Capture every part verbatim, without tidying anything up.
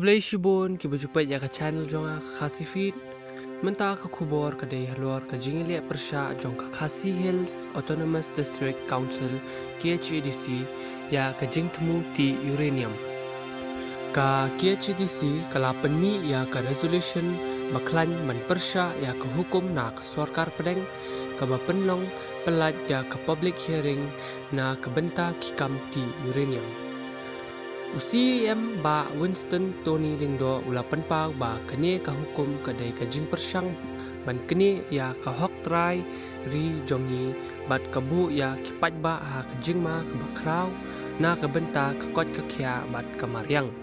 Khublei shibun kiba ju peit ïa ka channel jong nga, ka Khasi Feed. Mynta ka khubor ka dei halor ka jingïaleh pyrshah jong ka Khasi Hills Autonomous District Council, K H A D C, ïa ka jingthmu tih uranium. Ka K H A D C ka la pynmih ïa ka resolution ba khlaiñ ban pyrshah ïa ka hukum na ka sorkar pdeng kaba pynlong pyllait ïa ka public hearing na ka bynta ki kam tih uranium. U C E M Bah Winston Tony Lyngdoh u la pynpaw ba kane ka hukum ka dei ka jingpyrshang ban knieh ïa ka hok trai ri jong ngi bad ka buh ïa ki paidbah ha ka jingma kaba khraw na ka bynta ka koit ka khiah bad ka mariang.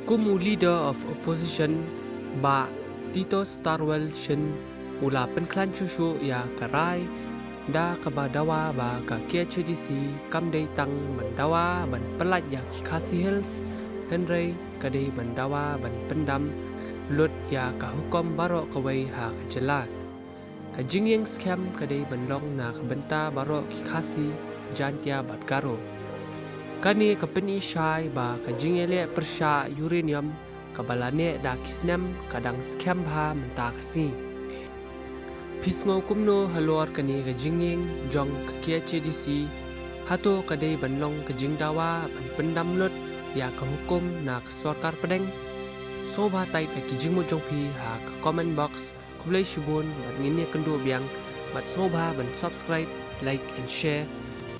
Kum u Leader of Opposition, Bah Tito Starwell Shin, u la pynkhlaiñ shuh shuh ïa ka rai da kaba dawa ba ka K H A D C kam dei tang ban dawa ban pyllait ïa ki Khasi Hills, hynrei ka dei ban dawa ban pyndam lut ïa ka hukum baroh kawei ha ka jylla. Ka jingïeng skhem ka dei ban long na ka bynta baroh ki Khasi, Jaiñtia bad Garo. Kane ka pyni shai ba ka jingïaleh pyrshah uranium kaba la neh da ki snem ka dang skhem bha mynta ka sngi. Phi sngew kumno halor kane ka jingïeng jong ka K H A D C? Hato ka dei ban long ka jingdawa ban pyndam lut ïa ka hukum na ka sorkar pdeng? Sngewbha type ïa ki jingmut jong phi ha ka comment box. Khublei shibun bad ngin ïakynduh biang, bad sngewbha ban subscribe, like and share